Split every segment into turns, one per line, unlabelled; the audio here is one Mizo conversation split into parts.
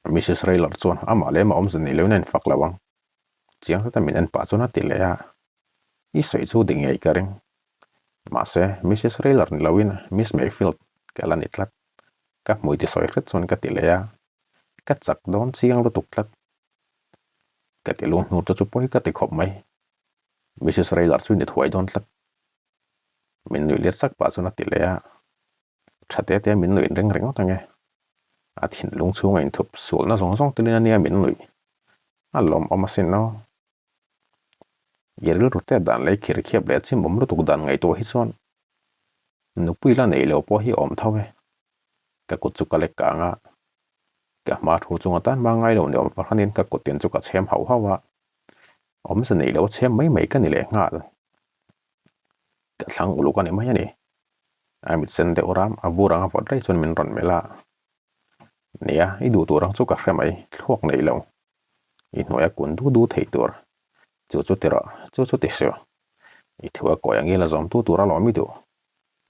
Mrs Rayler chuan amah leh amah awmze nei loin a infak lo ang. Chiang zeta min en pah chuan a ti leh a, I sawi chu dik ngei ka ring. Mahse, Mrs Rayler ni loin Miss Mayfield ka la ni tlat. Ka hmui ti sawi hret chuan ka ti leh a, ka chak dawn chiang lutuk tlat. Ka ti lung hnur te chu pawi ka ti khawp mai. Mrs Rayler chu i ni thuai dawn tlat. Min nuih let sak pah chuan a ti leh a. Tha te te min nuih reng ringawt ange. A thinlung chhunga inthup sualna zawng zawng telin ania min nuih. A lawmawm asin aw. I rilru te dan lei khir khiap leh chimawm lutuk dan ngaihtuah hi chuan nupui la neih lo pawh hi a awm tho e. Ka kut chu ka lek kang a. Ka hma thu chunga tan hma ngai lo ni awm fahranin ka kuttin chu ka chhem hauh hauh a. Awmze neih lo chhem mai mai ka ni leh nghal. Ka thlang uluk a ni mai a ni. A mit sen deuh ram a vur anga vawt rei chuan min rawn melh a. Nia, i duh tur ang chu ka hre mai, thluak nei lo. I hnuaia kun du du thei tur. Chu chu ti rawh, chu chu ti suh. I thu a kawi angil a zawmtu tur alawm i duh.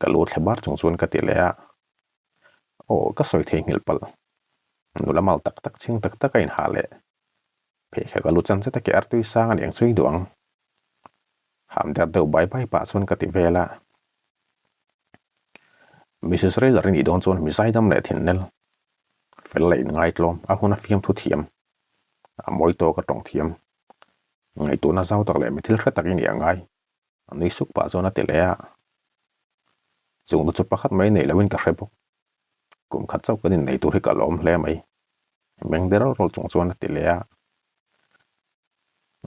Ka lu thle bar chung chuan ka ti leh a. Aw, ka sawi thei nghilh palh. Nula mal tak tak chhing tak tak a inhah leh. Pheikhawk a lu chan zet a ke artui sang a ni ang chu i duh ang. Ham der deuh bai bai pah chuan ka ti vel a. Mrs Rayler i nih dawn chuan mi zaidam leh thin nel. Fel leh inngaitlawm, a hun a fiamthu thiam. A mawi tawk a tawng thiam. Ngaihtuahna zau tak leh mi thil hre tak i nih a ngai. A nui suk pah chuan a ti leh a. Chung nu chu pakhat mai neih loin ka hre bawk. Kum khat chauh kan innei tur hi ka lawm hle mai. Meng de rawlh rawlh chung chuan a ti leh a.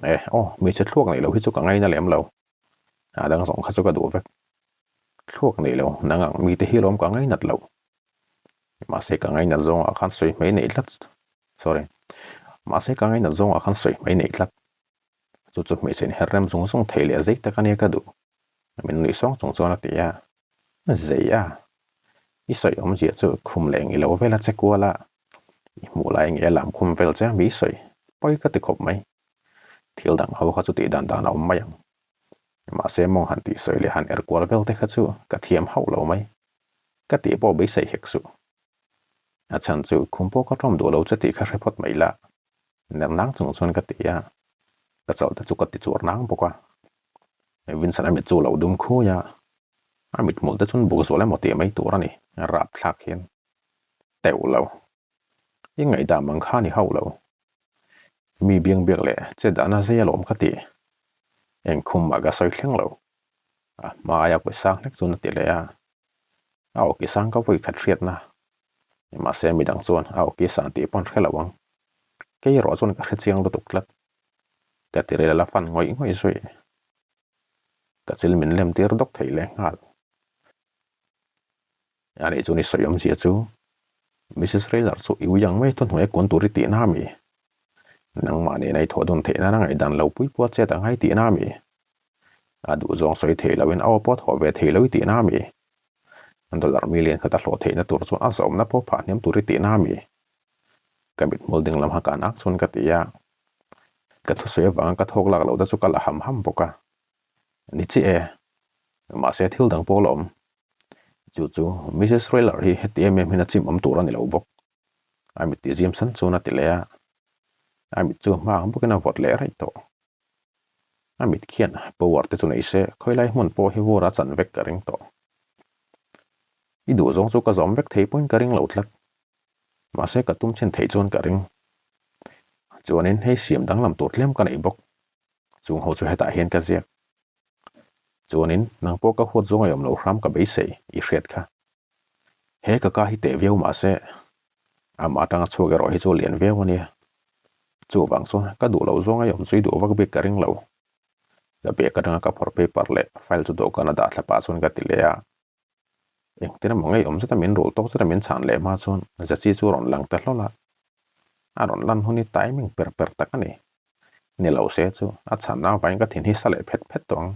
E, aw, hmeichhe thluak neih loh hi chu ka ngaina lem lo. A dang zawng kha chu ka duh vek. Thluak neih lo, nang ang mite hi lawm ka ngainat loh. Mahse ka ngainat zawngah khan sawi hmei neih tlat. Sorry. Mahse ka ngainat zawngah khan sawi hmei neih tlat. Chu chu hmeichhe inher rem zung zung thei leh zei tak a nia ka duh. Min nuih sawng chung chuan a ti a. Zei a. I sawi awmzia chu khum leh ngi lo vel a che kual a. I hmuh lai nge lam khum vel che a mi sawi. Pawi ka ti khawp mai. Thil dang ho kha chu tih dan dan a awm mai ang. Mahse mawng han tih sawi leh han er kual vel te kha chu ka thiam hauh lo mai. Ka tih pawh beisei hek suh. A chhan chu khum pawh ka tawm duh lo che tih kha hre phawt mai la. Ner nang chung chuan ka ti a, ka chawlh te chu ka ti chuar nang bawk a. Vincent a mit chu lo dum khui a, a mit hmul te chuan buk zual emaw tih mai tur a ni, rap thlak hian. Teuh lo. I ngaihdan mang kha ni hauh lo. Mi biang biak leh che dahna zei alawm ka ti. Eng khum mah ka sawi thleng lo. A hma aia kawi sang hlek chuan a ti leh a. A awki sang ka vawi khat hriatna. Mahse midang chuan a awki sang tih pawn hre lo ang. Kei erawh chuan ka hre chiang lutuk tlat. Ka ti rel a la fan ngawih ngawih zui. Ka chil min lem tir dawk thei leh nghal. A nih chuan i sawi awmzia chu Mrs Rayler chu i ui ang mai thuhnuai a kun tur i tihna a mi? Nangmah nena i thawh dun theih nana ngaihdan lo pui pua chet a ngai tihna a mi? A duhzawng sawi thei loin a aw pawh thawh ve thei lo i tihna a mi? Dollar million khat a hlawh theihna tur chuan a zawmna pawh phah hniam tur i tihna a mi? Ka mithmul ding lam hakan ak chuan ka ti a. Ka thusawi avanga ka thawk lak loh te chu ka la ham ham bawk a. Ni chiah e. Mahse thil dang pawh la awm. Chu chu Mrs Rayler hi heti em em hian a chim awm tur a ni lo bawk. A mit ti zim san chuan a ti leh a. A mit chu hma ang bawkin a vawt leh raih tawh. A mit khian power te chu nei se khawilai hmun pawh hi vur a chan vek ka ring tawh. I duh zawng chu ka zawm vek thei pawhin ka ring lo tlat. Mahse ka tum chhin theih chuan ka ring. Chuanin hei siam danglam tur tlem ka nei bawk. Chung ho chu hetah hian ka ziak. Chuanin nang pawh ka huat zawng a awm lo hram ka beisei i hriat kha. He ka ka hi teh viau mahse amah atanga chhuak erawh hi chu lian viau a nia. Chuvang chuan ka duh loh zawng a awm chu i duh vak bik ka ring lo. Ka bag atanga ka phawrh paper leh file chu dawhkan a dah thla pah chuan ka ti leh a. Engtin emaw ngei awm zeta min rul tawk zeta min chhan leh hma chuan Zachi chu a rawn lang ta hlawl a. A rawn lan hun hi timing per per tak a ni. Ni lo se chu a chhanna avangin ka thin hi sa leh phet phet tawh ang.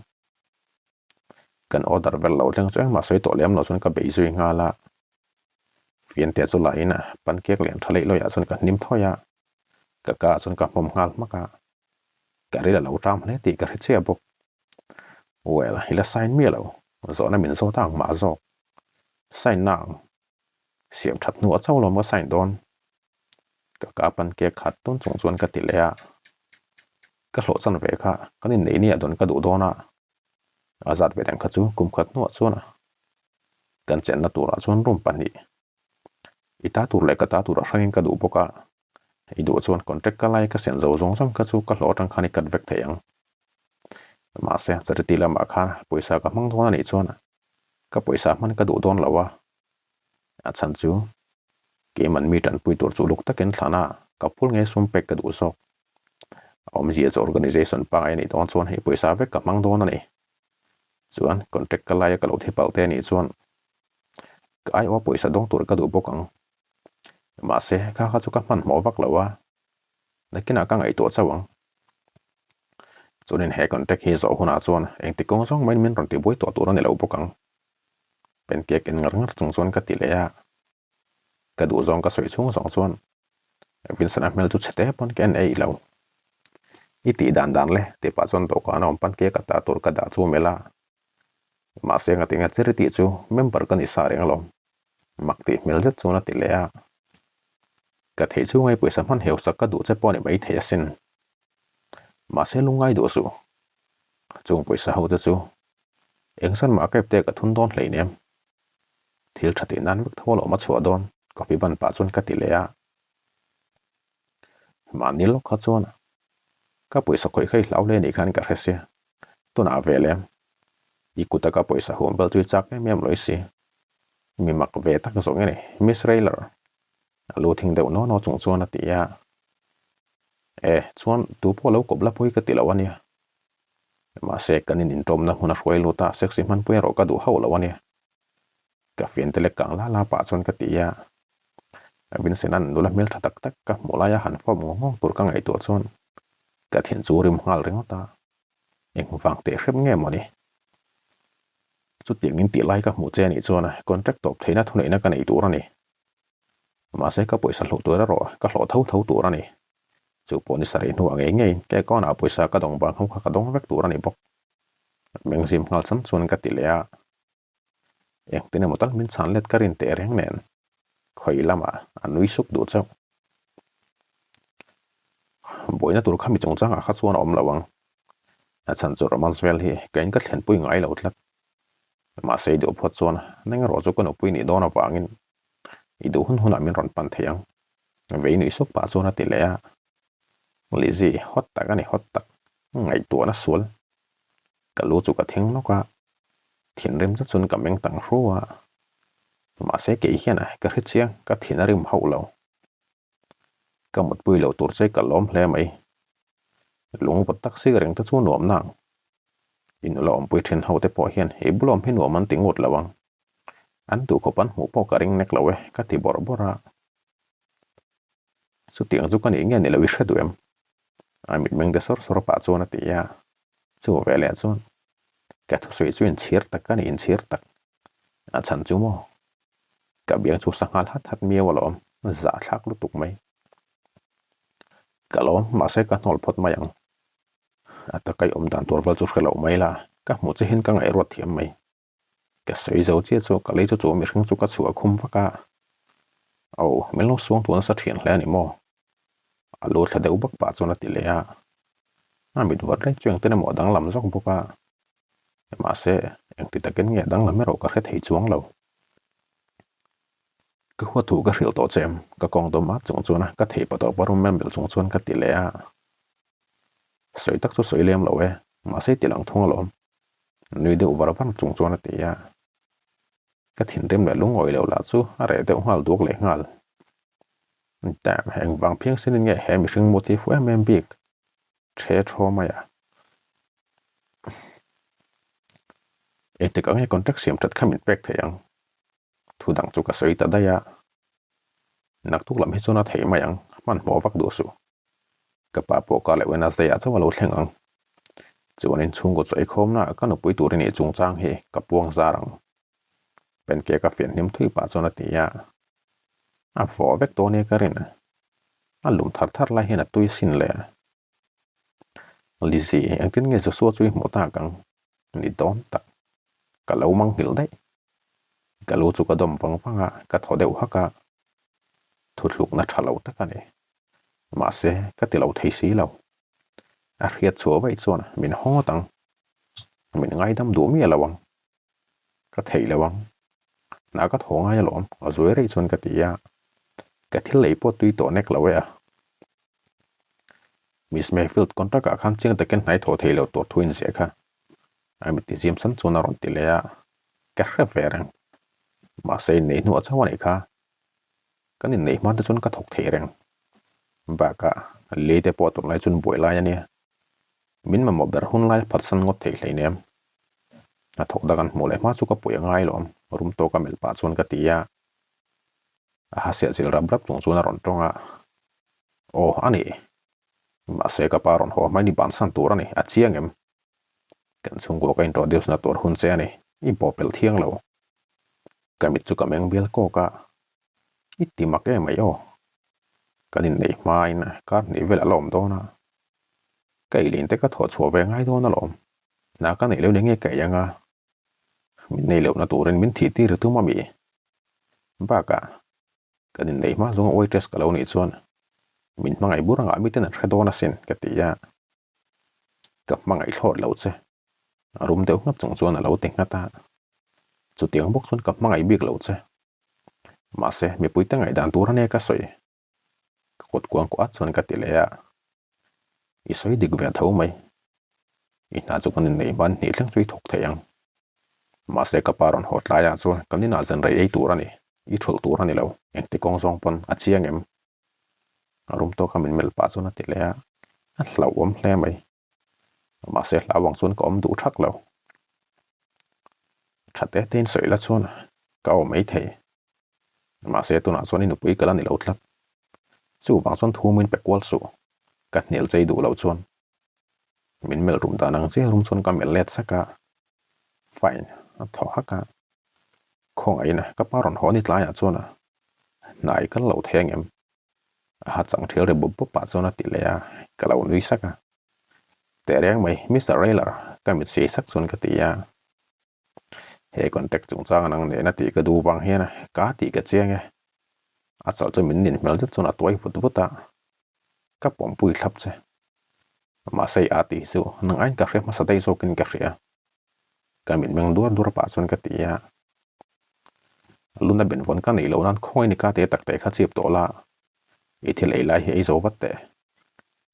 Kan order vel lo thleng chu engmah sawi tawh lem lo chuan ka bei zui nghal a. Fiante chu la in a pancake lian tha leih lawiah chuan ka hnim thawi a. Ka ka ah chuan ka hmawm nghal hmak a. Ka ril a lo ṭam hle tih ka hre chiah bawk. Well, i la sign miah lo. Zawhna min zawt ang mah zawk. Sign na ang. Siam that hnuah chauh lawm ka sign dawn. Ka ka pancake khat tun chung chuan ka ti leh a. Ka hlawh chan ve kha kan inneih ni ah dawn ka duh dawn a. A zat ve dang kha chu kum khat hnuah chuan kan chenna turah chuan room pahnih i ta tur leh ka ta tur a hrangin ka duh bawk a. I duh chuan contract ka lai ka sen zo zawng zawng kha chu ka hlawh atang khan i cut vek thei ang. Mahse charity lamah khan pawisa ka hmang dawn a nih chuan ka pawisa hman ka duh dawn lo a. A chhan chu keiman mi tanpui tur chu uluk takin thlan a, ka phul nge sum pek ka duh zawk. A awmzia chu organisation pangai a nih dawn chuan hei pawisa vek ka hmang dawn a ni. Chuan contract ka laia ka lo thi palh te a nih chuan ka aiawha pawisa dawng tur ka duh bawk ang. Mahse kha kha chu ka hmanhmawh vak lo a, nakinah ka ngaihtuah chauh ang. Chuanin he contract hi zawh hunah chuan engti kawng zawng maiin min rawn tibuai tawh tur a ni lo bawk ang. Pancake en ngar ngar chung chuan ka ti leh a, ka duh zawng ka sawi chhung zawng chuan Vincent-a hmel chu chhe te pawn ka en eih lo. I tih dan dan le tih pah chuan dawhkan a awm pancake a ta tur ka dah chu melh a, mahse ngatinge charity chu member ka ni sa reng alawm. Mak tih hmel zet chuan a ti leh a, Ka theih chu ngai pawisa hman heusak ka duh che pawh a ni maithei asin. Mahse lungngai duh suh. Chung pawisa ho te chu engsan mah ka ipte ka thun dawn hleinem. Thil tha tih nan vek tho alawm a chhuah dawn, coffee ban pah chuan ka ti leh a. Mahni lawk kha chuan ka pawisa khawih kha i hlau hle anih khan ka hre sia, tunah ve lem. I kuta ka pawisa huam vel chu i chak em em lawih si. Mi mak ve tak zawng i ni, Miss Rayler. A lu thing deuh naw naw chung chuan a ti a. E, chuan tu pawh lo kawp la pawh hi ka ti lo a nia. Mahse, kan in intawmna hmun a hruai lut a, sexy hmanpui erawh ka duh hauh lo a nia. Ka fian te lek kang la la pah chuan ka ti a. Vincent-a'n nula hmel tha tak tak ka hmuh laia han fawp ngawng ngawng tur ka ngaihtuah chuan ka thin chu rim nghal ringawt a. Engvang teh hrep nge mawni? Chutiangin tih lai ka hmuh che anih chuan contract tawp theihna thuneihna ka nei tur a ni. Mahse ka pawisa hluh tur erawh ka hlawh tho tho tur a ni. Chu pawh ni sarih hnuah ngei ngei ka account ah pawisa ka dawng vang ho kha ka dawng vek tur a ni bawk. Mengzim nghal chan chuan ka ti leh a. Engtin emaw tal min chhan let ka rin teh reng nen khawi lamah a nui suk duh chauh. Buaina tur kha mi chungchangah kha chuan a awm lo ang. A chhan chu romance vel hi ka in ka thlenpui ngai lo tlat. Mahse i duh phawt chuan neng erawh chu ka nupui nih dawn avangin i duh hun hunah min rawn pan thei ang. Vei nuih suk pah chuan a ti leh a. Lizzy, hot tak a ni hot tak. Ngaihtuahna sual. Ka lu chu ka thing nawk a, thinrim zet chuan ka meng tang hru a. Mahse kei hian ka hre chiang, ka thin a rim hauh lo. Ka mutpui lo tur che ka lawm hle mai. Lungvawt tak sik reng te chu nuam nang. I nula awmpui thin ho te pawh hian i bulawm hi nuam an ti ngut lo ang. An duhkhawp an hmuh pawh ka ring nek lo e, ka ti bawrh bawrh a. Chutiang chu ka nih nge ni lo i hre duh em? A mitmeng de sawr sawr pah chuan a ti a. Chu veleh chuan ka thusawi chu inchhir tak ka ni inchhir tak. A chhan chu maw? Ka biang chu sa nghal hat hat miau alawm, zahthlak lutuk mai. Ka lawm, mahse ka hnawl phawt mai ang. A takai awm dan tur vel chu hre lo mai la, ka hmuh che hian ka ngaihruat thiam mai. Ka sawi zo chiah chu ka lei chu chu mihring chu ka chhuah khum vak a. Aw, min lo suang tu nasa thian hle a ni maw? A lu thla deuh bak pah chuan a ti leh a. A mit vawt reng chu engtin emaw a danglam zawk bawk a. Mahse, engti takin nge a danglam erawh ka hre thei chuang lo. Ka huat thu ka hrilh tawh che em? Ka kawng dawm at chung chuan a ka thei pa tawp a rum mel mel chung chuan ka ti leh a. Sawi tak chu sawi lem lo e, mahse i ti lang thung alawm. Nui deuh var var chung chuan a ti a. Ka thinrim leh lungawi lo lah chu a reh deuh nghal duak leh nghal. Damn, engvang phiang sinin nge he mihring mut hi fu em em bik? Ṭhe ṭhaw mai a. Engtik ang nge contract siam ṭhat kha min pek thei ang? Thu dang chu ka sawi ta daih a. Naktuk lam hi chuan a theih mai ang, hmanhmawh vak duh suh. Ka pa pawh ka leh Wednesday ah chauh a lo thleng ang. Chuan inchhungkaw chaw eikhawmna ah ka nupui tur i nih chungchang hi ka puang zar ang. Pancake a fian hnim thui pah chuan a ti a. A vawh vek tawh ania ka rin. A lum thar thar lai hian a tui sin le. Lizzy, engtin nge Joshua chu i hmuh tak ang? Ni dawn tak. Ka lo mang nghilh daih. Ka lu chu ka dawm vang vang a, ka thaw deuh hak a. Thuthlukna tha lo tak a ni. Mahse, ka ti lo thei si lo. A hriat chhuah vaih chuan min haw ngawt ang. Min ngaidam duh miah lo ang. Ka theih lo ang. Hna ka thaw ngai alawm, a zuai rei chuan ka ti a. Ka thil lei pawh tui tawh nek lo e a. Miss Mayfield contract ah khan chiang takin hnai thaw thei lo tur thu inziah kha. A mit ti zim san chuan a rawn ti leh a. Ka hre ve reng. Mahse inneih hnuah chauh a nih kha. Kan inneih hma te chuan ka thawk thei reng. Bakah lei te pawh tunlai chuan buai lai a nia. Min mamawh ber hun lai a phatsan ngawt theih hleinem. A thawk dak an hmuh leh hma chu ka puih a ngai lawm, rum tawka melh pah chuan ka ti a. A ha siahzil rap rap chung chuan a rawn tawng a. Aw, a ni. Mahse ka pa rawn haw hmain i bansan tur a ni, a chiang em? Kan chhungkua ka introduce na tur hun che a ni, i bawhpelh thiang lo. Ka mit chu ka meng bial kawk a, i ti mak em mai aw. Kan inneih hmain kar hnih vel a la awm dawn a, ka eilin te ka thawh chhuah ve ngai dawn alawm. Hna ka neih loh ni nge ka ei anga, min nei lohna turin min thih tir tum ami? Bakah, kan inneih hma zawnga waitress ka lo nih chuan min hmangaih bur angah miten an hre dawn asin ka ti a. Ka hmangaih thlawt lo che. A rum deuh ngap chung chuan a lo ti nghat a. Chutiang bawk chuan ka hmangaih bik lo che. Mahse, mipuite ngaihdan tur a nia ka sawi. Ka kut kuang kuah chuan ka ti leh a. I sawi dik ve tho mai. I hna chu kan inneih hman hnih thleng chu i thawk thei ang. Mahse, ka pa rawn haw tlaiah chuan kan inah zan rei ei tur a ni. I thulh tur a ni lo. Engti kawng zawng pawn a chiang em? A rum tawka min melh pah chuan a ti leh a, a hlauhawm hle mai. Mahse hlau ang chuan ka awm duh thak lo. Tha te tein sawi la chuan ka awm mai thei. Mahse tunah chuan i nupui ka la ni lo tlat. Chuvang chuan thu min pe kual suh, ka hnial chei duh loh chuan. Min melh rum dan ang chiah rum chuan ka melh let sak a. Fine, a thaw hak a. Khawngaih in ka pa rawn haw ni tlaiah chuan a hnai kal lo thei angem? A ha chang thial ri bup bup pah chuan a ti leh a, ka lo nui sak a. Teh reng mai, Mister Railer, ka mit siai sak chuan ka ti a. He contact chungchang nang nena tih ka duh vang hian ka tih ka chiang e. A chawlh chu min nin hmel zet chuan a tuai vut vut a. Ka pawmpui thlap che. Mahse i a tih chu nang aiin ka hre hmasa daih zawkin ka hria. Ka mitmeng duar duar pah chuan ka ti a. Luna benvawn ka neih loh nan khawngaih ni ka te tak teh kha chip tawh la. I thil ei lai hi ei zo vat teh.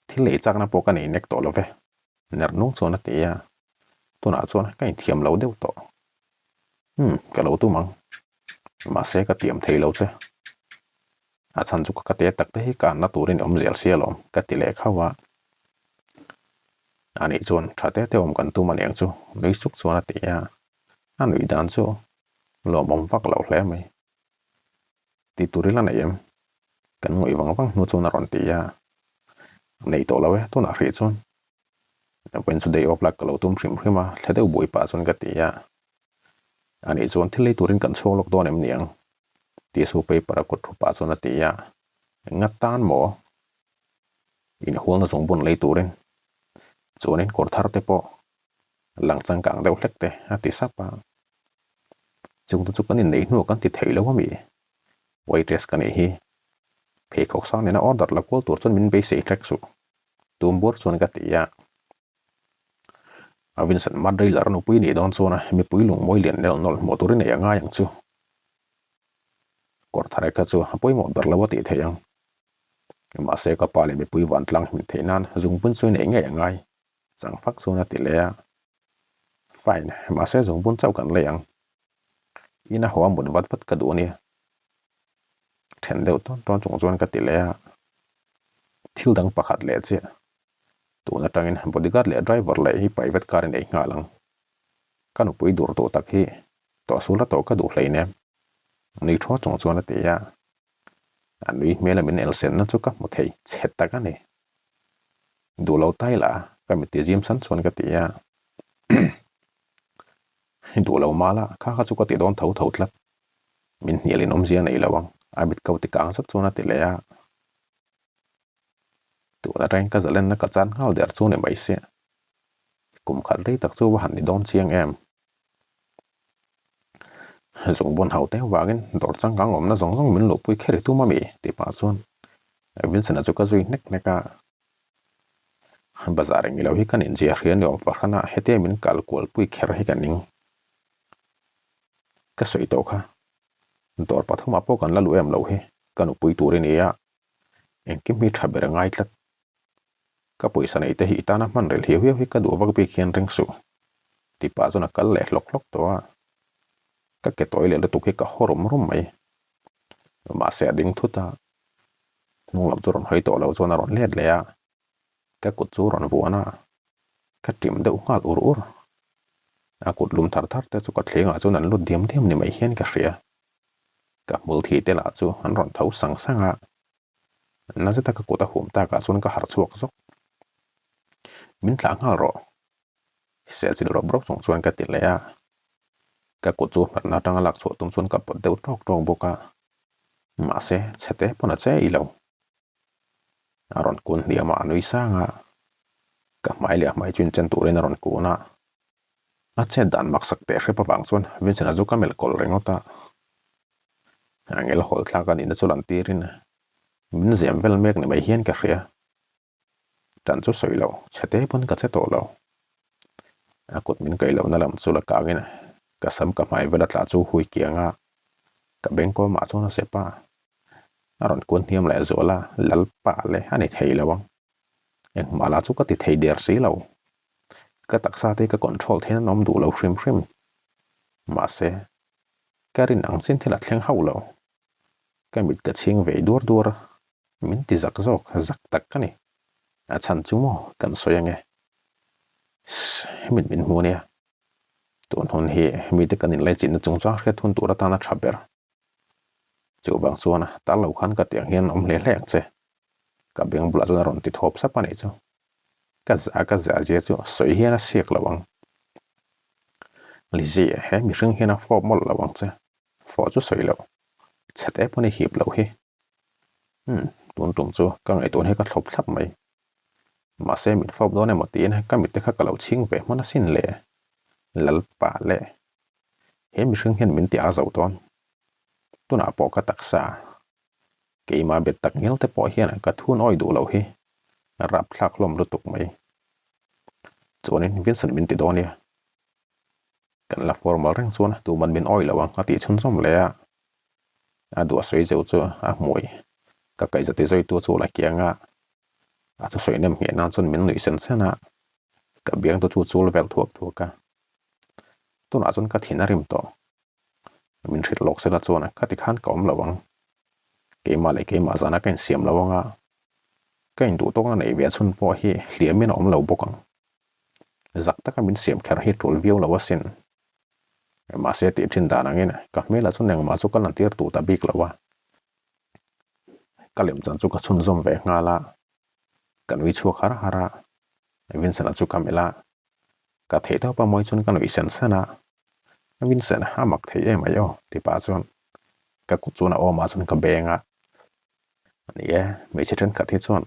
Thil ei chakna pawh ka nei nek tawh lo ve. Ner nung chuan a ti a. Tunah chuan ka inthiam lo deuh tawh. Umm, ka lo tum ang. Mahse ka tiam thei lo che. A chhan chu ka ka te tak te hi ka anna turin awm zel sia lawm, ka ti leh khauh a. Anih chuan tha te te awm kan tum aniang chu, nui suk chuan a ti a. A nuih dan chu lawmawm vak lo hle mai. Ti tur ila nei em? Kan ngawih vang vang hnu chuan a rawn ti a. Nei tawh lo e, tunah hrih chuan. Vawiin chu day off lak ka lo tum hrim hrim a, thle deuh buai pah chuan ka ti a. Anih chuan thil lei turin kan chhuak lawk dawn em niang? Tissue paper a kut thu pah chuan a ti a. Enga tan maw? Inhualna zungbun lei turin. Chuanin kawr thar te pawh lang changkang deuh hlek te a ti sap a. Chungte chu kan inneih hnuah kan ti thei lo ami? Waitress ka nih hi. Pheikhawk sang nena order la kual tur chuan min beisei hlek suh. Tum bur chuan ka ti a. A Vincent Madriller nupui nih dawn chuan mipui lungmawi lian nel nawlh hmuh turin ei a ngai ang chu. Kawr thar kha chu a pawimawh ber lo a tih theih ang. Mahse ka pa leh mipui vantlang hmin theih nan zungbun chu nei ngei a ngai. Chang fak chuan a ti leh a. Fine, mahse zungbun chauh kan lei ang. Ina haw a mut vat vat ka duh a nia. Then deuh tawn tawn chung chuan ka ti leh a. Thil dang pakhat leh chiah. Tun atangin bodyguard leh driver leh hi private car in ei nghal ang. Ka nupui dur duh tak hi tawhsul a tawh ka duh hleinem. Nui thaw chung chuan a ti a. A nui hmel a min elsenna chu ka hmu thei chhe tak a ni. Duh lo tai la, ka mit ti zim san chuan ka ti a. Duh lo mah la, kha kha chu ka ti dawn tho tho tlat. Min hnial in awmzia nei lo ang, a mit ko ti kang zet chuan a ti leh a. Tun atangin ka zalenna ka chan nghal der chu ni mai sia. Kum khat rei tak chu va han ni dawn chiang em. Zungbun hau teng vangin dawr changkang awmna zawng zawng min luhpui kher i tum ami? tih pah chuan Vincent-a chu ka zui hnek hnek a. Bazar eng ilo hi kan inziah hria ni awm fahran a, hetia min kal kual pui kher hi ka ning. Ka sawi tawh kha. Dawr pathumah pawh kan la luh em loh hi, ka nupui tur i ni a, engkim hi tha ber a ngai tlat. Ka pawisa nei te hi i tana hman rel hiau hiau hi ka duh vak bik hian ring suh. Tipa chuan a kal leh hlawk hlawk tawh a, ka ke tawi leh lutuk hi ka haw rum rum mai. Mahse a ding thut a, hnung lam chu rawn hawi tawh lo chuan a rawn let leh a, ka kut chu rawn vuan a, ka ṭim deuh nghal ur ur. A kut lum thar thar te chu ka thlengah chuan an lut diam diam ni mai hian ka hria. Ka hmul thi te lah chu an rawn tho sang sang a, na zeta ka kut a hum takah chuan ka harh chhuak zawk. Min thlah nghal rawh. Sehchilh rawp rawp chung chuan ka ti leh a, ka kut chu hmerhna atanga lak chhuah tum chuan ka pawt deuh tawk tawk bawk a, mahse chhe te pawn a che i lo. A rawn kun hniam a, a nui sang a, ka hmai leh a hmai chu inchen turin a rawn kun a, a chet dan maksak teh hrep avang chuan Vincent-a chu ka melh kawlh ringawt a, angel hawl thlak a nihna chu lan tirin min zem vel mek ni mai hian ka hria. Tan chu sawi lo, chhe te pawn ka che tawh lo. A kut min kaih lohna lam chu la kangin ka sam ka hmai vel a tla chu hui kiang a, ka beng kawmah chuan a zep a. A rawn kun hniam leh zual a, Lalpa le a ni thei lo ang. Engmah lah chu ka ti thei der si lo. Ka taksa te ka control thein an awm duh lo hrim hrim. Mahse, ka rin ang chin thil a thleng hauh lo. Ka mit ka chhing vei duar duar a. Min ti zak zawk, zak tak ka ni. A chhan chu maw kan sawi ange. Sss, hemi min hmu ania. Tun hun hi mite kan inlaichinna chungchang hriat hun tur atana tha ber. Chuvang chuan tar lo khan ka tiang hian awm hle hle ang che. Ka beng bulah chuan a rawn ti thawp sap a nih chu. Ka za ka za zia chu sawi hian a siak lo ang. Lizzie, he mihring hian a fawp mawlh lo ang che. Fawh chu sawi loh. Chhete pawn i hip loh hi. Umm, tun tum chu ka ngaihtuahna hi ka thlawp thlap mai. Mahse min fawp dawn emaw tiin ka mitte kha ka lo chhing ve hman asin le. Lalpa le. He mihring hian min ti a zo dawn. Tunah pawh ka taksa. Keimah bet tak ngial te pawh hian ka thun awi duh loh hi. Rapthlak hlawm lutuk mai. Chuanin Vincent min ti dawn nia. Kan la formal reng chuan tuman min awi lo ang a tih chhunzawm leh a. A duh a sawi zeuh chu a hmui. Ka kaihza ti zawitu chu la kiang a, a thusawi nem ngheh nan chuan min nuih sen sen a, ka biang te chu chul vel thuak thuak a. Tunah chuan ka thin a rim tawh. Min hrilh lawk sela chuan ka ti khan ka awm lo ang. Keimah leh keimah zana ka insiam lo ang a, ka induh tawkna neih ve chhun pawh hi hliamin a awm lo bawk ang. Zak taka min siam kher hi tul viau lo asin. Mahse tih thin dan angin ka hmelah chuan engmah chu ka lantir duh ta bik lo a. Ka lemchan chu ka chhunzawm ve nghal a, ka nui chhuak har har a, Vincent-a chu ka melh a, ka theih tawp a mawi chuan ka nuih sen sen a, Vincent a mak thei em ai aw ti pah chuan ka kut chuan a awmah chuan ka beng a, ni e hmeichhe thenkhat hi chuan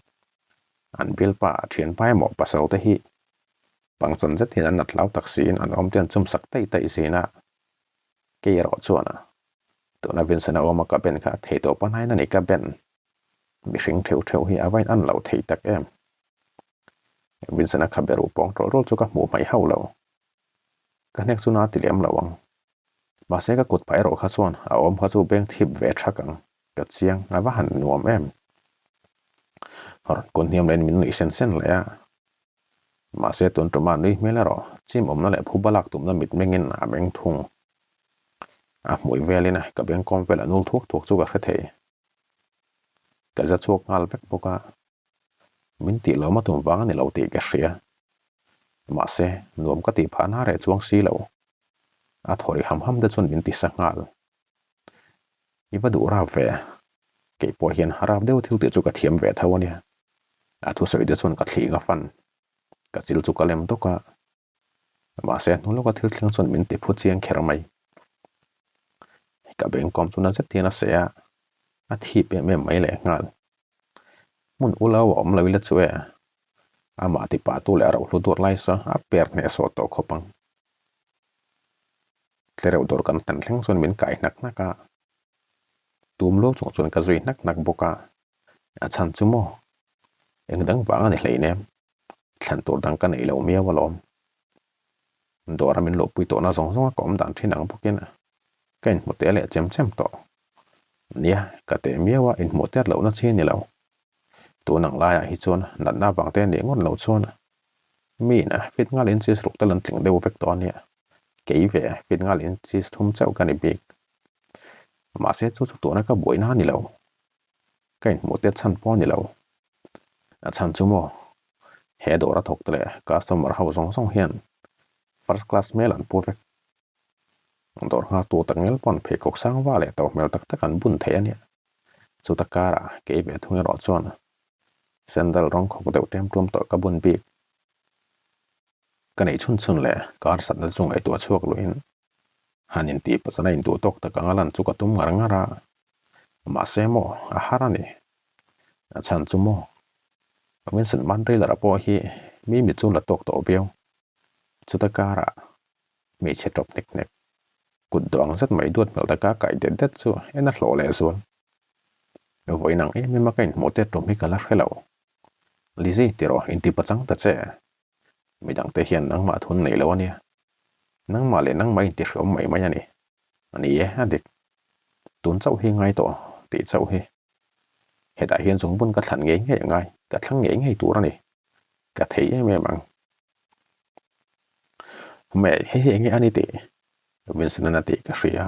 an bialpa thianpa emaw pasal te hi Pangchan zet hian an nat hlau tak siin an awm te an chum sak taih taih zin a, kei erawh chuan a tuna Vincent a awm a ka ben kha thei tawp a hnain a ni ka ben. Mihring theuh theuh hi a va in an lo thei tak em. Vincent a khabe ruh pawng tawlh tawlh chu ka hmuh hmaih hauh lo. Ka hnek chu na ti lem lo ang. Mahse ka kut pah erawh kha chuan a awm kha chu beng thip ve thak ang. Ka chiang a va han nuam em. Rawn kun hniam leh in min nuih sen sen leh a. Mahse tun ṭuma nui hmel erawh chim awmna leh phuba lak tumna mit mengin a meng thung. A hmui velin ka bengkawm vel a nul thuak thuak chu ka hre thei. Ka za chhuak nghal vek bawk a, min tih lawm a tum vang a ni lo tih ka hria. Mahse nuam ka tih phah na reh chuang si lo. A thaw ri ham ham te chuan min ti sa nghal. I va duh rap ve. Kei pawh hian rap deuh thil tih chu ka thiam ve tho a nia. A thusawi te chuan ka thling a fan. Ka chil chu ka lem tawk a. Mahse hnu lawka thil thleng chuan min ti phu chiang kher mai. Ka bengkawm chu na zet hian a seh a, a thip em em mai leh nghal. Hmun ulau a awm lo ila chu e. Amah ti pah tu leh a rohlu duat lai saw a per hnehsawh tawh khawp ang. Tlereuh dawr kan hnan thleng chuan min kai hnak hnak a, tum luau chung chuan ka zui hnak hnak bawk a. A chhan chu maw? Eng dang vang a ni hleinem. Thlan tur dang ka neih lo miau alawm. Dawra min luhpui tawhna zawng zawnga ka awm dan thin ang bawkin ka inhmu te leh chem chem tawh. Nia, ka teh miau a, inhmuh tet lohna chi a ni lo. Tun ang laiah hi chuan natna vang te nih ngawt loh chuan miin fit ngal inches ruk tal an tling deuh vek tawh a nia. Kei ve fit ngal inches thum chauh ka ni bik. Mahse chu chu tuna ka buaina a ni lo. Ka inhmuh tet chhan pawh a ni lo. A chhan chu maw? He dawr a thawk te leh customer ho zawng zawng hian first class hmel an pu vek. Dawr nghaktu tak ngel pawn pheikhawk sang va leh to hmel tak tak an bun thei a nia. Chuta karah kei ve thung erawh chuan sandal rawng khawk deuh ṭem ṭum tawh ka bun bik. Ka neih chhun chhun leh kar satna chu ngaihtuah chhuak luhin han intih pasana induh tawk tak anga lan chu ka tum ngar ngar a. Mahse maw a har a ni. A chhan chu maw Vincent Mandriler-a pawh hi mi mi chu la tawk tawh viau. Chuta karah hmeichhe tawp nek nek, kut duang zet mai duat hmel taka kaih det det chu en a hlawh leh zual. Vawiin ang em em a ka inhmuh tet tum hi ka la hre lo. Lizzy tiraw inti pachang ta che. Midangte hian nangmah thun nei lo a nia. Nangmah leh nangmah inti hreawm mai mai a ni. A ni e, a dik. Tun chauh hi ngai tawh tih chauh hi. Hetah hian zungbun ka thlan ngei ngei a ngai, ka thlang ngei ngei tur a ni. Ka thei em em ang. Hmei, hei hi enge a ni tih Vincent-an a tih ka hria.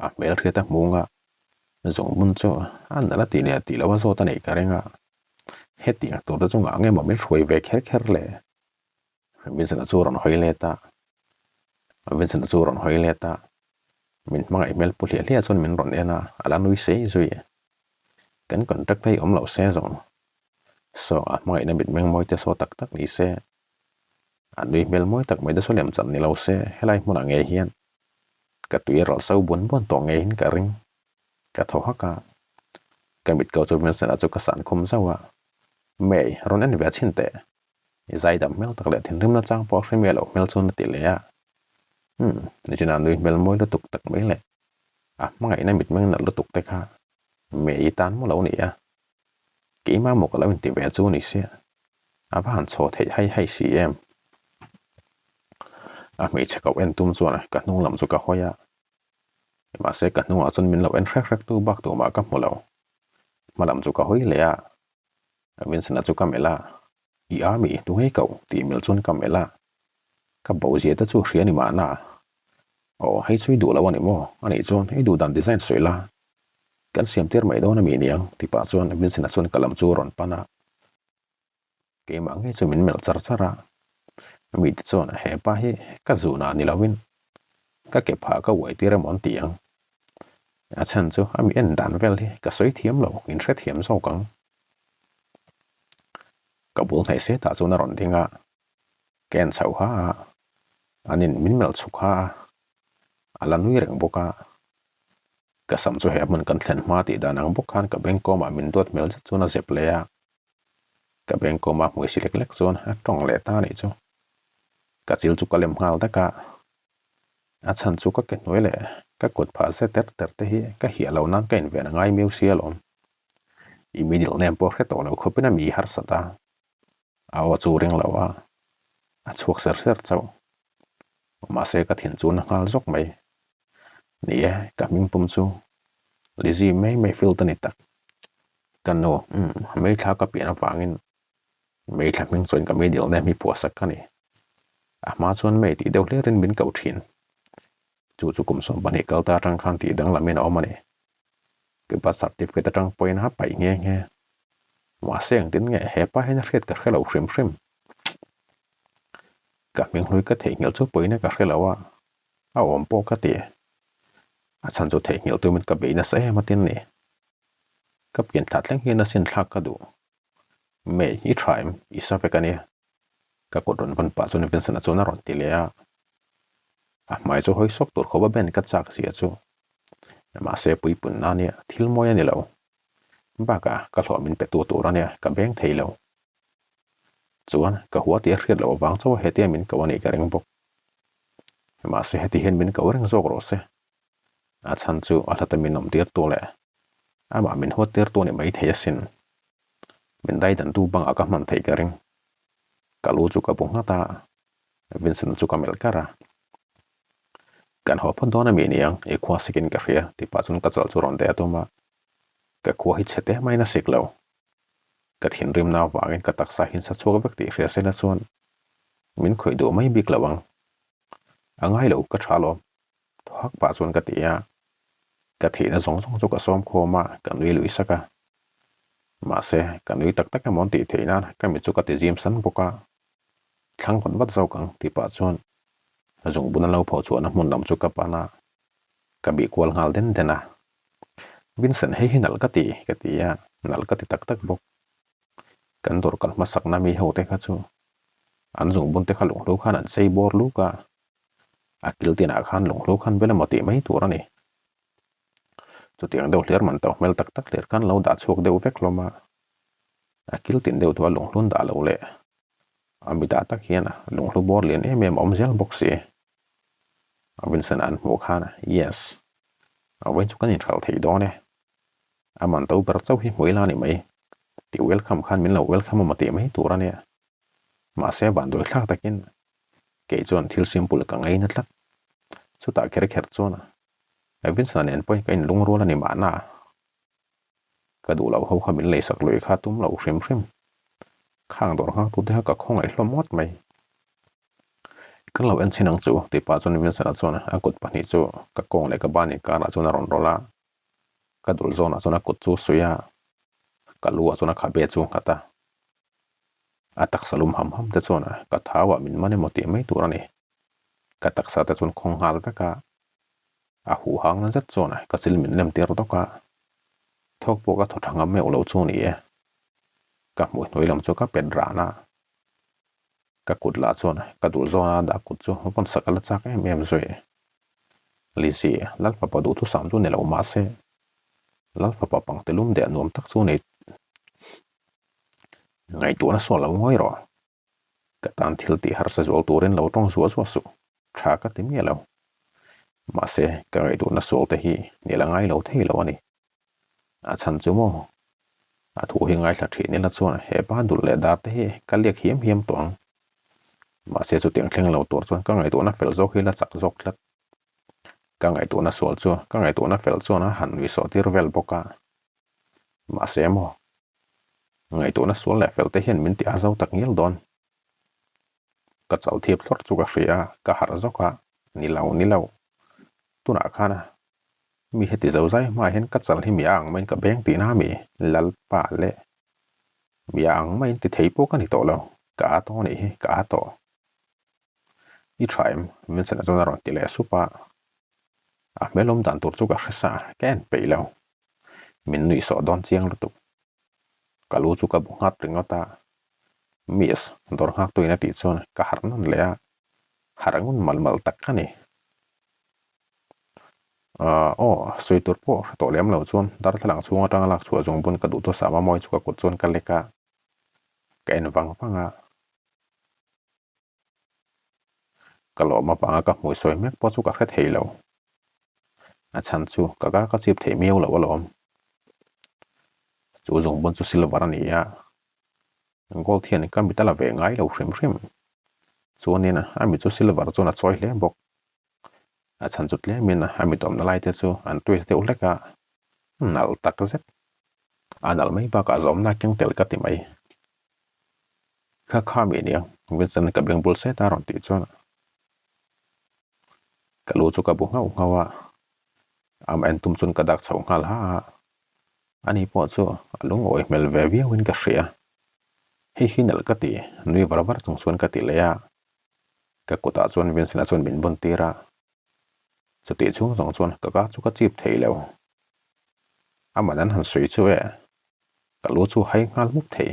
A hmel hriat a hmung a, zungbun chu a nalh a tih leh a tih loh a zawt a neih ka ring a. Hetiang tur te chu ngah nge maw min hruai ve kher kher le? Vincent-a chu rawn hawi let a, Vincent-a chu rawn hawi let a, min hmangaih hmel pu hliah hliah chuan min rawn en a, a la nui sei zui. Kan contract hi awm loh se zawng. Saw a hmangaihna mitmeng mawi te saw tak tak ni se, a nui hmel mawi tak mai te saw lem chan ni lo se, helai hmunah ngei hian ka tui rawlh so buan buan tawh ngeiin ka ring. Ka thaw hak a, ka mit ko chu Vincent-a chu ka san khum zauh a, May, rawn en ve chhin teh. I zaidam hmel tak leh thinrimna chang pawh hre miah loh hmel chuan a ti leh a. Umm, nichina nui hmel mawi lutuk tak mai leh a hmangaihna mitmeng nalh lutuk te kha May-i tan maw lo ni a? Keimah maw ka lo inti ve chu ni sia, a va han chhaw theih hai hai si em? A hmeichhe koh en tum chuan ka hnung lam chu ka hawi a, mahse ka hnungah chuan min lo en hrek hrek tu bak tumah ka hmu lo. Hma lam chu ka hawi leh a, Vincent-a chu ka melh a, I army tu ngei koh tih melh chuan ka melh a, ka bo zia te chu hria ni mahna. Aw, hei chu i duh lo a ni maw? A nih chuan i duh dan design sawi la, kan siam tir mai dawn a mi niang ti pah chuan Vincent-a chuan ka lam chu a rawn pan a. Keimah ngei chu min melh char char a, mite chuan he pa hi ka zunah ni loin ka ke phah ka uai tir emaw an ti ang. A chhan chu a mi en dan vel hi ka sawi thiam lo, in hrethiam zawk ang. Ka bul hnaih se tah chuan a rawn ding a, ka en chhoh ha a, an in min melh chhuk ha a, a la nui reng bawk a. Ka sam chu he hmun kan thlen hma tih dan ang bawk khan ka bengkawmah min duat hmel zet chuan a zep leh a. Ka bengkawma hmui si lek lek chuan a tawng leh ta a nih chu. Ka chil chu ka lem nghal dak a, a chhan chu ka ke hnuai leh ka kut phah zet ter ter te hi ka hiah lo nan ka inven a ngai miau si alawm. I middle name pawh hre tawh lo khawpin a mi harsat a, a aw chu ring lo a, a chhuak ser ser chauh. Mahse ka thin chu na nghal zawk mai. Ni e, ka hming pum chu Lizzie May Mayfield a ni tak. Ka nu, umm, Maythla ka pian avangin Maythla hming chuan ka middle name hi phuahsak ka ni. A hma chuan May tih deuh hlerin min koh thin. Chu chu kum 12 kal ta atang khan tih danglamin a awm a ni. Ka birth certificate atang pawhin a paih nghe nghe. Mahse engtin nge hepa hian a hriat ka hre lo hrim hrim. Ka hming hlui ka theihnghilh chu pawhin ka hre lo a, a awm pawh ka ti. A chhan chu theihnghilh tumin ka bei nasa em atin ni. Ka pian thla thleng hian a sin thlak ka duh. May, i tha em? I sa vek a nia. Ka kut rawn vawn pah chuan Vincent-a chuan a rawn ti leh a. A hmai chu hawi sawk tur khawpa ben ka chak zia chu. Mahse puipunna a nia, thil mawi a ni lo. Bakah ka hlawh min pe tu tur a nia, ka beng thei lo. Chuan ka hua tih a hriat loh avang chauha hetia min ko a nih ka ring bawk. Mahse heti hian min ko reng zawk rawh se. A chhan chu a hlata min awm tir tu leh. Amah min huat tir tu a ni maithei asin. Min daidantu bangah ka hman theih ka ring. Ka lu chu ka bu nghat a, Vincent chu ka melh kar a. Kan haw phawt dawn a mi niang, i khua sikin ka hria, ti pah chuan ka chawlh chu rawn deh a tum a. Ka khua hi chhe teh maiin a sik lo. Ka thinrimna avangin ka taksa hi sa chhuak vek tih hria sela chuan min khawih duh mai bik lo ang. A ngai lo, ka tha lawm. Thaw hak pah chuan ka ti a. Ka thihna zawng zawng chu ka sawm khawm a, ka nui lui sak a. Mahse, ka nui tak tak emaw an tih theih nan ka mit chu ka ti zim san bawk a. Thlang vat vat zawk ang tih pah chuan zungbun an lo pho chhuahna hmun lam chu ka pan a, ka bih kual nghal den den a. Vincent hei hi nalh ka ti, ka ti a, nalh ka ti tak tak bawk. Kan dawr kal hmasakna mi ho te kha chu an zungbun te kha lunghlu khan an chei bawr luk a, a kil tinah khan lunghlu khan bel emaw tih mai tur a ni. Chutiang deuh hlir man to hmel tak tak hlir khan lo dah chhuak deuh vek hlawm a, a kil tin deuh thu a lunghlun dah lo leh a mi dah tak hian lunghlu bawr lian em em a awm zel bawk si. Vincent an hmuh khan yes, a vawiin chu kan inhralh thei dawn e, a man to ber chauh hi hmu ila a ni mai, tih welcome khan min lo welcome emaw tih mai tur a nia. Mahse vanduai thlak takin kei chuan thil simple ka ngaina tlat. Chutah kher kher chuan Vincent-a nen pawhin ka inlungrual a ni mahna. Ka duh loh ho kha min leisak lui kha tum lo hrim hrim. Khang dawr nghak tute kha ka khawngaih hlawm ngawt mai. Kan lo en chin ang chu tih pah chuan Vincent-a chuan a kut pahnih chu ka kawng leh ka ban inkarah chuan a rawn rawlh a. Ka dul zawnah chuan a kut chu suih a, ka lu ah chuan a khabe chu nghat a. A taksa lum ham ham te chuan ka thau ah min man emaw tih mai tur a ni. Ka taksa te chuan khawng nghal vek a, a huh hang na zet chuan ka chil min lem tir dawk a, thawk pawh ka thaw tha ngam meuh lo chu ni e. Ka hmuh hnuai lam chu ka pet ran a, ka kut lah chuan ka dul zawn a dah kut chu vawn sak a la chak em em zui. Lizzie, Lalfapa duhthusam chu ni lo mahse, Lalfapa pangtilum deh nuam tak chu nei ngaihtuahna sawn lo ngawi rawh. Ka tan thil tih harsa zual turin lo tawng zuah zuah suh, tha ka ti miah lo. Mahse, ka ngaihtuahna sual te hi ni la ngai lo thei lo a ni. A chhan chu maw? A thu hi ngaithla thin ila chuan he pa dul leh dar te hi ka liak hiam hiam tawh ang. Mahse chutiang thleng lo tur chuan ka ngaihtuahna fel zawk hi la chak zawk tlat. Ka ngaihtuahna sual chu ka ngaihtuahna fel chuan a han nuihsawh tir vel bawk a. Mahse maw? Ngaihtuahna sual leh fel te hian min ti a zo tak ngial dawn. Ka chal thiap thlawr chu ka hria a, ka harh zawk a, ni lo, ni lo. Tunah khan mi heti zo zai hmaah hian ka chal hi mi a ang maiin ka beng tihna a mi, Lalpa leh mi a ang maiin ti thei pawh ka ni tawh lo, ka a tawh anih hi, ka a tawh. I tha em? Vincent-a chuan a rawn ti leh sup a. A hmel awm dan tur chu ka hre sa, ka en peih lo. Min nuih sawh dawn chiang lutuk. Ka lu chu ka bu nghat ringawt a. Miss, dawr nghak tuin a tih chuan ka harh nawn leh a, harh ngun malh malh tak ka ni. Ahh aw, sawi tur pawh hre tawh lem lo chuan darthlalang chhung atanga lak chhuah zawng bun ka duh thusam a mawi chu ka kut chuan ka lek a, ka en vang vang a. Ka lawm avanga ka hmui sawi mek pawh chu ka hre thei lo. A chhan chu ka kar ka chip thei miau lo alawm. Chu zungbun chu silver a ni a, gold hian ka mit a la ve ngai lo hrim hrim. Chuanin a mit chu silver chuan a chawi hle bawk. A chhan chu tlemin a mit awmna lai te chu an twist deuh hlek a, nalh tak zet. A nalh mai bakah zawmna keng tel ka ti mai. Kha kha mi nia, Vincent ka beng bul set a rawn tih chuan ka lu chu ka bu nghauh nghauh a, amah en tum chuan ka dak chho nghal ha a, ani pawh chu a lungawi hmel ve viau in ka hria. Hei hi nalh ka ti, nui var var chung chuan ka ti leh a, ka kutah chuan Vincent-a chuan min bun tir a, chutih chhung zawng chuan ka ka chu ka chip thei lo. Amah an han sawi chu e, ka lu chu hai nghal mup thei.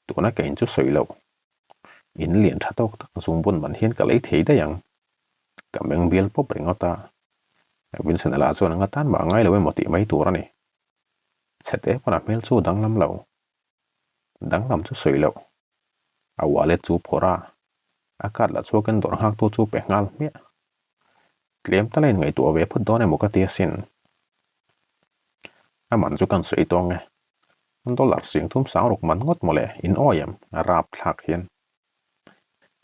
Tuna ka in chu sawi loh. In lian tha tawk tak zung bun man hian ka lei thei daih ang. Ka meng bial pawp ringawt a. Vincent-a lah chuan nga tan mah ngai lo emaw tih mai tur a ni. Chhete pawn a hmel chu danglam lo. Danglam chu sawi loh. A wallet chu phawrh a, a card lah chhuakin dawrh nghaktu chu pe nghal hmiah. Tlem tala in ngaihtuah ve phawt dawn emaw ka ti asin. A man chu kan sawi tawng e. Dollar 30 sangruk man ngawt mawle in awi em? A rapthlak hian.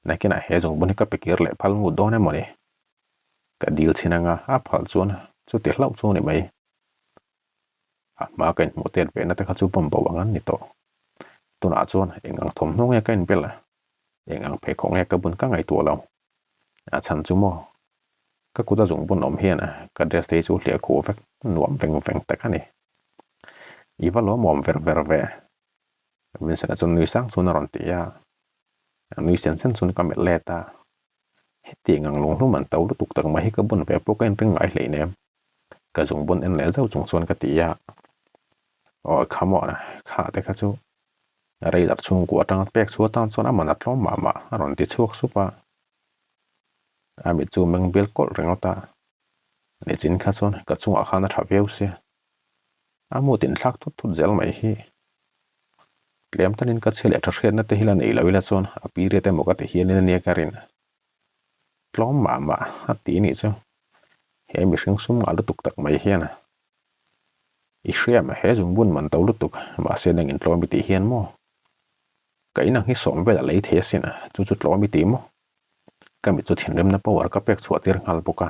Nakinah he zungbun hi ka pe kir leh phal ngut dawn emaw ni? Ka dil chhin anga a phal chuan chuti hlauh chu ni mai. A hma ka inhmuh tet ve na te kha chu vawm bo ang an ni tawh. Tunah chuan eng ang thawmhnaw nge ka inbel a? Eng ang pheikhawk nge ka bun ka ngaihtuah lo. A chhan chu maw? Ka kut a zungbun awm hian ka dress te hi chu hliah khuh vek nuam veng veng tak a ni. I va lawmawm ver ver ve. Vincent-a chuan nui sang chuan a rawn ti a. Nui sen sen chuan ka melh let a. Hetiang ang lunghlum an to lutuk tak mai hi ka bun ve pawh ka inring ngai hleinem. Ka zungbun en leh zauh chung chuan ka ti a. Aw kha maw kha te kha chu Reilar chhungkua atanga pek chhuah atan chuan a man a tlawm mah mah a rawn ti chhuak sup a. A mit chu meng bial kawlh ringawt a. Nichin kha chuan ka chungah khan a tha viau sia. A mut inthlak thut thut zel mai hi. Tlem tanin ka chhe leh tha hriatna te hi la nei lo ila chuan a period emaw ka ti hialin ania ka rin. Tlawm mah mah a ti nih chu. He mihring sum ngah lutuk tak mai hian i hriam he zungbun man to lutuk mahse nangin tlawm i tih hian maw? Ka inang hi sawm vel a lei thei asin chu chu tlawm i ti maw? Ka mit chu thinrimna power ka pek chhuah tir nghal bawk a.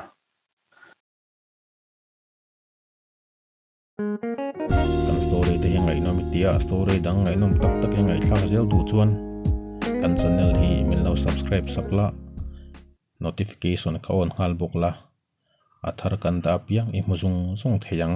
Kan story te hi ngaihnawm i tia, story dang ngaihnawm tak tak i ngaihthlak zel duh chuan kan channel hi min lo subscribe sak la, notification kha on nghal bawk la, a thar kan dah apiang i hmu zung zung thei ang.